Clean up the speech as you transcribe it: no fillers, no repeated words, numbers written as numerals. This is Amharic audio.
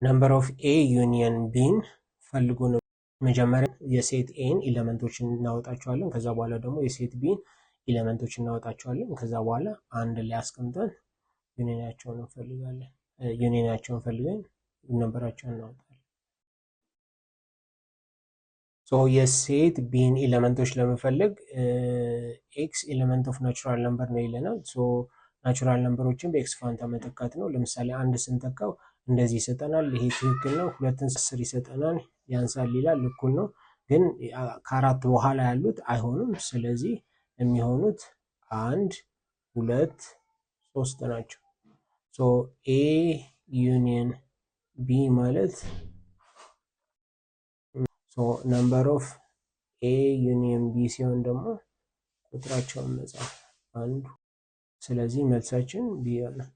Number of A union B ን ፈልጉ ነው። መጀመሪያ የ set A ን element ኦችን እናወጣቸዋለን። ከዛ በኋላ ደግሞ የ set B ን element ኦች እናወጣቸዋለን። ከዛ በኋላ አንድ ላይ አስቀምጠን ዩኒየናቸውን እንፈልጋለን። ዩኒየናቸውን ፈልገን number ኣቸውን እናወጣለን። So የ set B ን element ኦች ለመፈለግ x element of natural number ነው ይለናል። So natural number ኦችን በ x ፋንታ መተካት ነው። ለምሳሌ አንድ ስንተካው እንደዚህ ይሰጠናል። ይሄ ትክክል ነው። ሁለትን 10 ይሰጠናል። ያንሳል ይላል፣ እኩል ነው። ግን ከአራት በኋላ ያሉት አይሆኑም። ስለዚህ የሚሆኑት አንድ፣ ሁለት፣ ሶስት ናቸው። So A union B ማለት፣ so number of A union B ሲሆን ደግሞ ቁጥራቸውን መጻፍ አንዱ። ስለዚህ መልሳችን B ይሆናል።